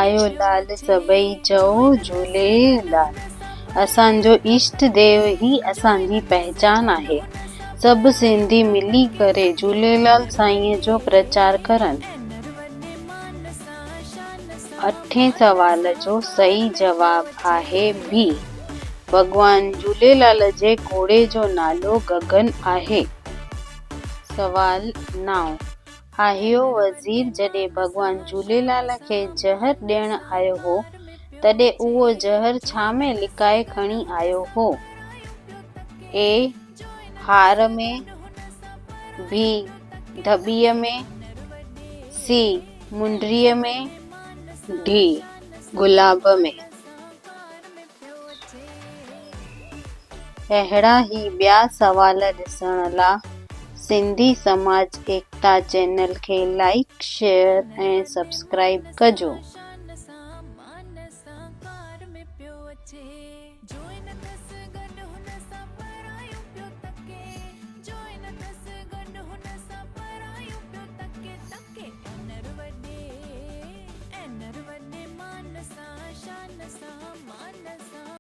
آيو لال سڀئي چئو جهوليلال. اسان جو اشٽ ديو ئي اسان جي پهچان آهي. سڀ سنڌي ملي ڪري جهوليلال سائين جو پرچار ڪرن. اٺين سوال جو صحيح جواب آهي بي. ڀڳوان جهوليلال جي گهوڙي جو نالو گگن آهي. سوال نائون، آهيو وزير جڏهن ڀڳوان جهوليلال کي زهر ڏيڻ آيو هو، تڏهن اهو زهر ڇا ۾ لڪائي کڻي آيو هو؟ اي، هار ۾، بي، دٻيء ۾، سي، منڊريء ۾، ڊي، گلاب ۾. اهڙا ئي ٻيا سوال ڏسڻ لا سنڌي سماج ايڪتا چينل کي لائيڪ شيئر ۽ سبسڪرائيب ڪجو.